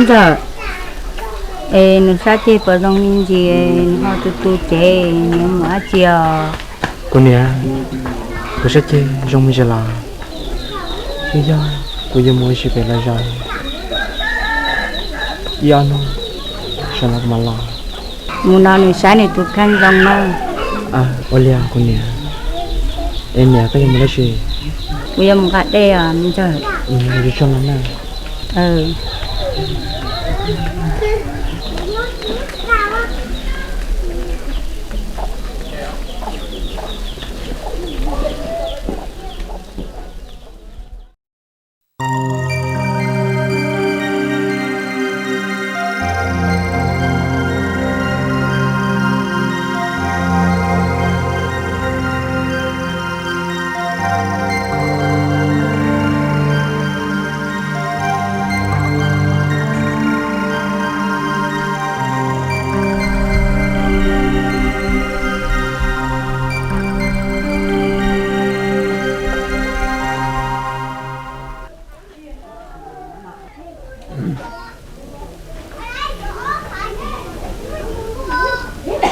Ntxawm, es nws sab ceg puas zoo me ntsis, nws ho tu tu cev, nws yuav mus dab tsi os? Kuv niam, kuv sab ceg zoo me ntsis los, twb yog kuv yuav mus ua si pem los zaum ib ob hnub, sawv no kuv mam los. Mus no nws saib nws tus kheej zoo na. Ua li kuv niam, es niam koj yuav mus dab tsi? Kuv yuav mus nqa dej os me ntxawg. Tso no na.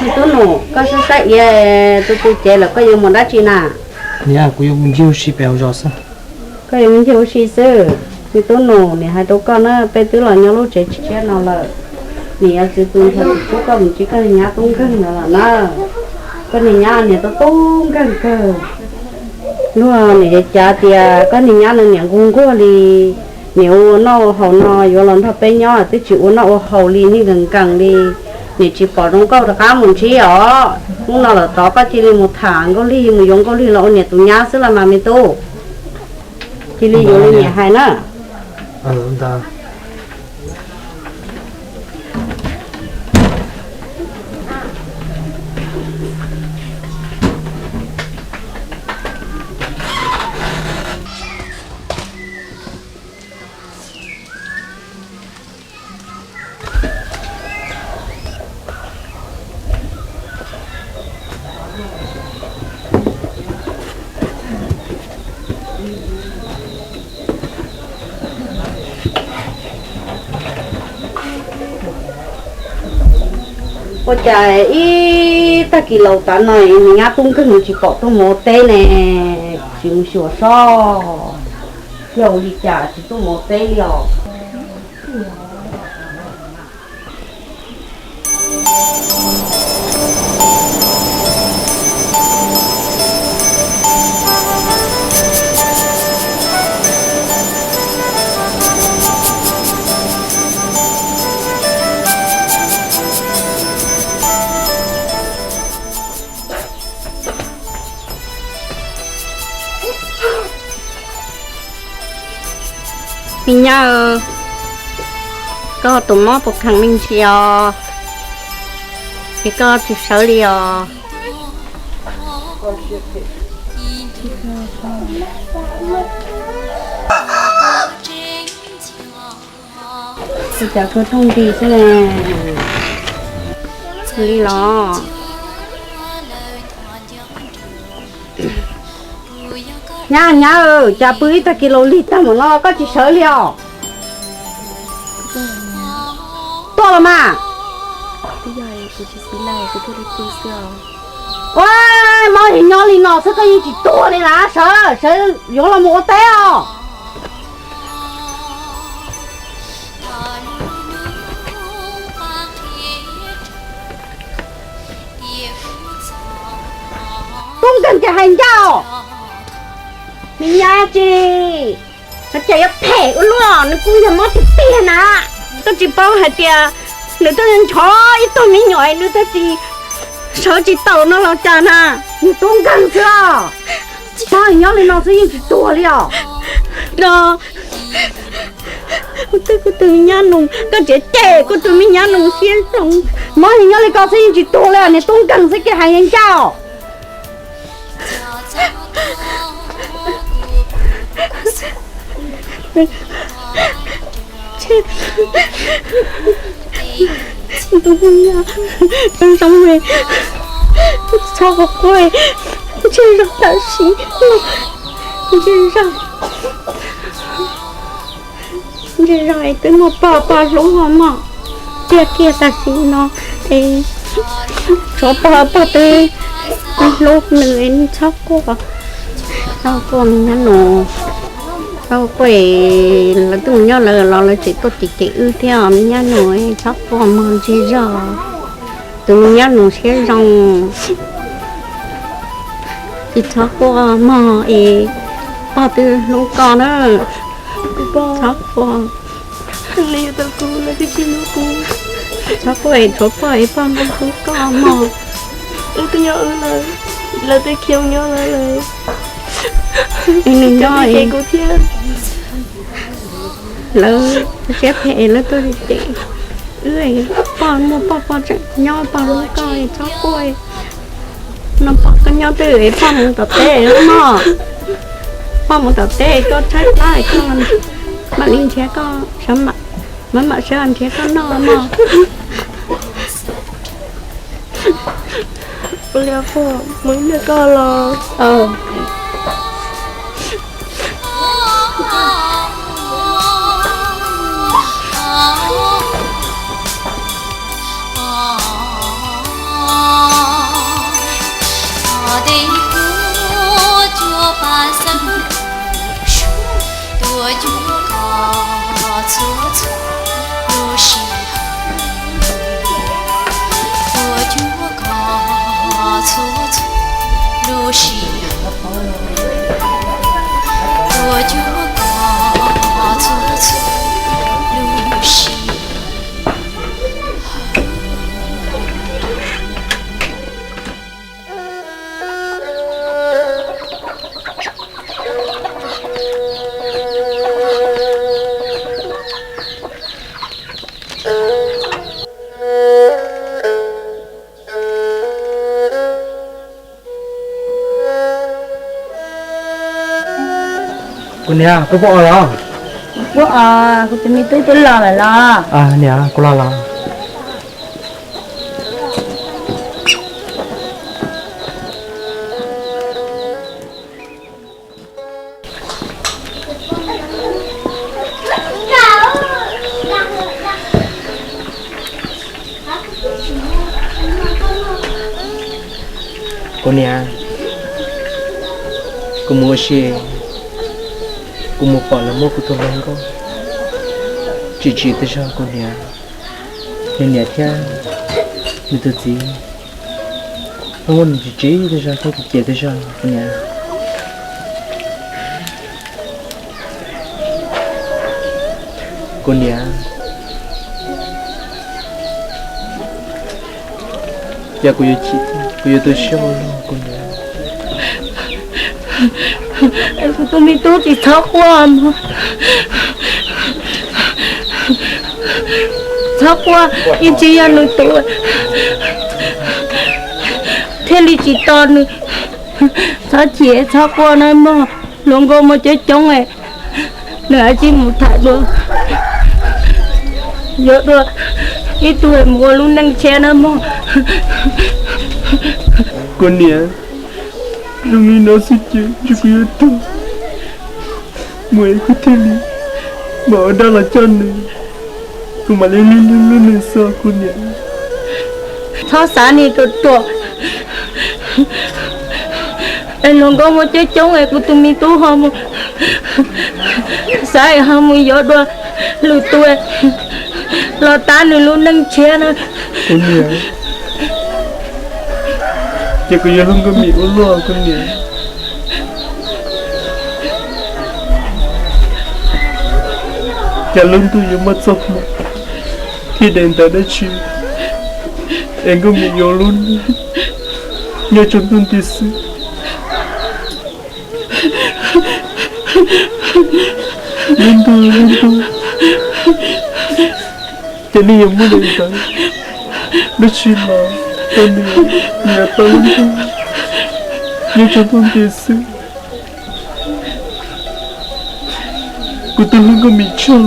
Me tub nus, koj saib saib iav tu tu cev lawm koj yuav mus dab tsi na? Niam, kuv yuav mus ncig ua si pem hauv zos xwb. Koj yuav mus ncig ua si xwb? Me tub nus, niam hais rau koj na, peb twb los nyob lub tsev tshiab no lawm, niam yuav txwv tus nrog tus tub koj mus ntsib koj niag nyab tub nkeeg ntawd lawm na. Koj niag nyab niam tub tub nkeeg kawg. Luag niam yuav cav tias koj niag nyab no niam nquag nquag li, niam ua noj ua haus no yuav los nrog peb nyob twb tsis ua noj ua haus li, niaj nkees nkees li, niam tsis pom zoo koj rov qab mus ntsib os. Hnub no lawm tod koj cia li mus tham Nkauj Lig, mus yuav Nkauj Lig los ua niam tus nyab xwb los mas me tub. Cia li yuav li niam hais na. Ua cas ib tag kis laus tav no niag nyab tub nkeeg tsis pom tuaj mus ua teb ne? Tsis mus xyuas seb yog ua li cas tsis tuaj mus ua teb li os. Me nyab, koj tus mob puas kheev me ntsis os? Es koj tsis sawv li os? Ua cas koj rooj nti xwb ne? Li los? Nyab, nyab, cas pw ib tag kis laus lig tag mus no koj tsis sawv li os? Tuaj los mas. Ua, mob yog nyob li no xwb koj yeej tsis tuag li na, sawv, sawv yuav los mus ua teb os. Tub nkeeg ces hais ncaj os. Me nyab tsis, no cas yuav phem ua luaj, nws kuj yog mob tiag tiag na. Koj tsis paub hais tias nws twb nchov ib tug me nyuam nws twb tsis sawv tsis tau no los cas na. Nws tub nkeeg xwb os. Mob nyob li no xwb yeej tsis tuag li os. No, kuv twb kuv tus me nyab noog, koj tseem cem kuv tus me nyab noog siab zoo. Mob nyob li ko xwb yeej tsis tuag li os, niag tub nkeeg xwb cia hais ncaj os. Ntuj, zoo li txhob quaj, ntshe zoo tam sim no, ntshe zoo. Ntshe yog es twb muaj pog, pog hlub mog, tiag kiag tam sim no es tshuav pog, pog twb hlub nws, nws txhob quaj. Txhob quaj me nyab Nus, txhob quaj, lawv twb mus nyob lawv los lawv tseem tuaj cem cem wb thiab me nyab Nus, txhob quaj mog, ntshe yog tus me nyab Nus siab zoo. Tsis txhob quaj mog es pog twb hlub koj na. Txhob quaj, txhob quaj es tshuav pog es pog hlub koj mog. Wb twb nyob wb lawm, lawv twb khiav nyob lawv lawm. Es nws nyob es kuv thiab lawv siab phem es lawv tuaj cem wb, pog muaj pog, pog tseem nyob, pog hlub koj es txhob quaj. No pog koj nyob twj ywm es pog mus tom teb mog. Pog mus tom teb koj tshaib plab koj mam li nrhiav koj, mam mam sawv nrhiav koj noj mog. Ua li pog mus ib pliag koj los. Kuv niam, koj puas o los? Kuv puas o, kuv tus me tub twb los lawm los. Niam, kuv los los. Kuv niam, kuv mus ua si, kuv mus pom lawv muab kuv tus hluas nkauj tsim tsim tej zog kuv niam. Nws niam thiab nws tus txiv muab nws tsim tsim tej zog thiab kuv cem tej zog kuv niam. Kuv niam, yog kuv yuav chim, kuv yuav tu siab ua luaj kuv niam. Kuv tus me tub tsis txhob quaj mog. Txhob quaj, yeej tsis yog nws tus thiaj li tsis tos nws. Txhob chim txhob quaj na mog, hluas nkauj muaj coob coob, nws tsis mus tham dua, yuav dua ib tug mus ua lub neej tshiab na mog. Kuv niam, zoo li no xwb ces ntshe kuv yuav tuag mus es kuv thiaj li mam ua dab los coj nws, kuv mam li hlub hlub nws xwb kuv niam. Txhob xav nim ruam ruam, es hluas nkauj muaj coob coob es kuv tus me tub ho mus xav es ho mus yuav dua lwm tus los tab nws lub neej tshiab na. Kuv niam, ces kuv yuav hlub Nkauj Mim ua luaj kuv niam. Cas lub ntuj yuav muaj txoj hmoo thiab daim ntawv dab tsi es Nkauj Mim yuav lub neej nyob tsaus ntuj nti xwb. Lub ntuj, lub ntuj, ces nej yuav muab daim ntawv dab tsi los rau nws, nws yuav tau lub ntuj nyob tsaus ntuj nti xwb. Kuv twb hlub Nkauj Mim tshaj